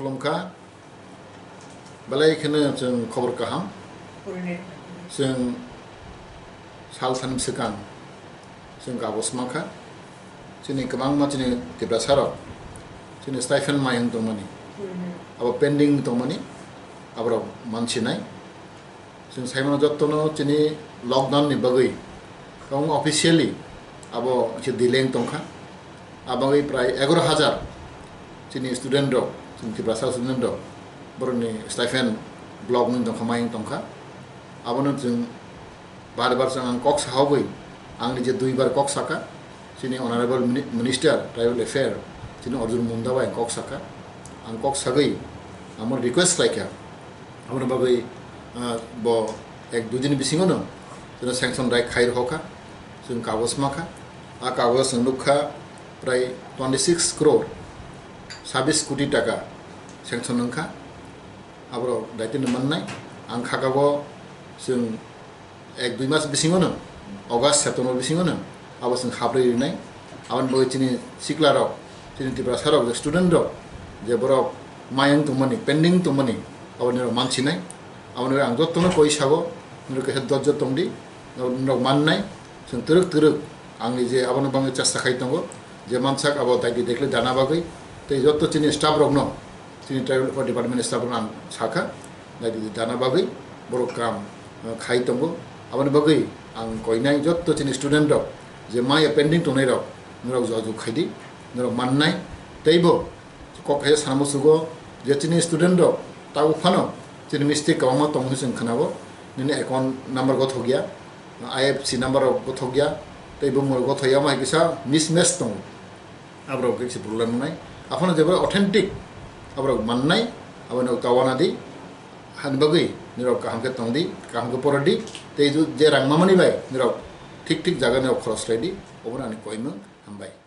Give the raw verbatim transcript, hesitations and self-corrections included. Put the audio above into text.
Khulumkha, belai kheno chwng khobor kaham. Chwng sal thanim swkang chwng kagoz mankha. Chini kwbangma chini Tiprasa rok chini stipend mayung tongmani, abo pending tongmani, aborok mansinai. Chwng saimano jottono chini lockdown ni bagwi, kwbangma officially abo khe delay wng tongkha. A bagwi prai egaroh hajar chini student rok, chini Tiprasa student rok, borokni stipend block wngwi tongkha, mayung tongkha. Abono chwng bar bar chwng ang kok sahogwi, ang nije duibar kok saka, chini Honorable Mini-, Minister Tribal Affair, chini Arjun Munda bai ang kok saka. Ang kok sagwi amo request khlaikha, aboni bagwi, ah, bo ek dui din bisingono chwngno sanction dai khai rohorkha, chwng kagoz makha. A kagoz chwng nukha prai twenty six crore sabis koti taka sanction wngkha. Aborok daitino mannai. Ang khakabo chwng ek dui mas bisingono, August, September bisingono abo chwng habrwi rinai. Aboni bagwi chini sikla rok, chini Tiprasa rok, je student rok, je borok mayung tongmani, pending tongmani, abo nirok mansinai. Aboni bagwi ang jottono koi sago, nirok kaisa dojjo tongdi, nirok mannai. Chwng twrwk twrwk ang nije abono bagwi chesta khai tongo, je mansak abo daidi dekhle dana bagwi, tei jotto chini staff rokno, chini tribal welfare department staff rokno ang sakha, daidi dana bagwi borok kam, eh, khai tongo. Aboni bagwi ang koinai jotto chini student rok je maya pending tongnai rok, norok jojok khaidi, norok mannai. Teibo kok kaisa sana musugo je chini student rok tabuk phano chini mistake kwbangma tongo hinwi chwng khnao, nini account number gothok ya, I F S C number rok gothok ya, tei bumung rok gothok ya, omo hai kisa mismatch tongo. Aborok khe kisa problem wngnai. Aphano jebra authentic aborok mannai, abono tawana di, hani bagwi nirok kaham khe tongdi, kaham khe porodi, tei ju-, je rang mamani bai nirok thik thik jaga nirok khoros khlaidi, obono ani koimung. Hambai.